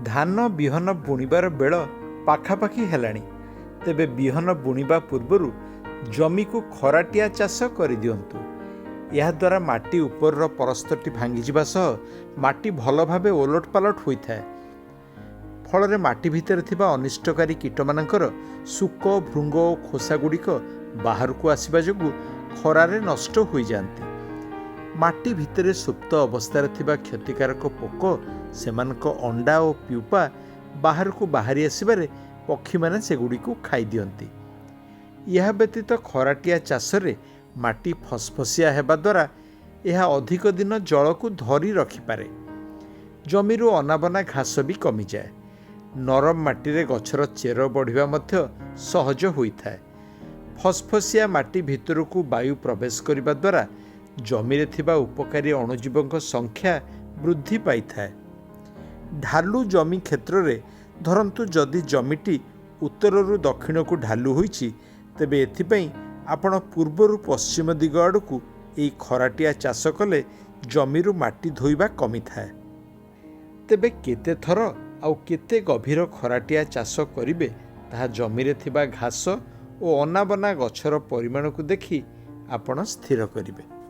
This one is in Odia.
ଧାନ ବିହନ ବୁଣିବାର ବେଳ ପାଖାପାଖି ହେଲାଣି। ତେବେ ବିହନ ବୁଣିବା ପୂର୍ବରୁ ଜମିକୁ ଖରାଟିଆ ଚାଷ କରିଦିଅନ୍ତୁ। ଏହାଦ୍ୱାରା ମାଟି ଉପରର ପରସ୍ତଟି ଭାଙ୍ଗିଯିବା ସହ ମାଟି ଭଲ ଭାବେ ଓଲଟ ପାଲଟ ହୋଇଥାଏ। ଫଳରେ ମାଟି ଭିତରେ ଥିବା ଅନିଷ୍ଟକାରୀ କୀଟମାନଙ୍କର ଶୁକ, ଭୃଙ୍ଗ ଓ ଖୋସାଗୁଡ଼ିକ ବାହାରକୁ ଆସିବା ଯୋଗୁଁ ଖରାରେ ନଷ୍ଟ ହୋଇଯାଆନ୍ତି। ମାଟି ଭିତରେ ସୁପ୍ତ ଅବସ୍ଥାରେ ଥିବା କ୍ଷତିକାରକ ପୋକ ସେମାନଙ୍କ ଅଣ୍ଡା ଓ ପ୍ୟୁପା ବାହାରକୁ ବାହାରି ଆସିବାରେ ପକ୍ଷୀମାନେ ସେଗୁଡ଼ିକୁ ଖାଇଦିଅନ୍ତି। ଏହା ବ୍ୟତୀତ ଖରାଟିଆ ଚାଷରେ ମାଟି ଫସଫସିଆ ହେବା ଦ୍ୱାରା ଏହା ଅଧିକ ଦିନ ଜଳକୁ ଧରି ରଖିପାରେ। ଜମିରୁ ଅନାବନା ଘାସ ବି କମିଯାଏ। ନରମ ମାଟିରେ ଗଛର ଚେର ବଢ଼ିବା ମଧ୍ୟ ସହଜ ହୋଇଥାଏ। ଫସଫସିଆ ମାଟି ଭିତରକୁ ବାୟୁ ପ୍ରବେଶ କରିବା ଦ୍ୱାରା ଜମିରେ ଥିବା ଉପକାରୀ ଅଣୁଜୀବଙ୍କ ସଂଖ୍ୟା ବୃଦ୍ଧି ପାଇଥାଏ। ଢାଲୁ ଜମି କ୍ଷେତ୍ରରେ, ଧରନ୍ତୁ ଯଦି ଜମିଟି ଉତ୍ତରରୁ ଦକ୍ଷିଣକୁ ଢାଲୁ ହୋଇଛି, ତେବେ ଏଥିପାଇଁ ଆପଣ ପୂର୍ବରୁ ପଶ୍ଚିମ ଦିଗ ଆଡ଼କୁ ଏହି ଖରାଟିଆ ଚାଷ କଲେ ଜମିରୁ ମାଟି ଧୋଇବା କମିଥାଏ। ତେବେ କେତେ ଥର ଆଉ କେତେ ଗଭୀର ଖରାଟିଆ ଚାଷ କରିବେ, ତାହା ଜମିରେ ଥିବା ଘାସ ଓ ଅନାବନା ଗଛର ପରିମାଣକୁ ଦେଖି ଆପଣ ସ୍ଥିର କରିବେ।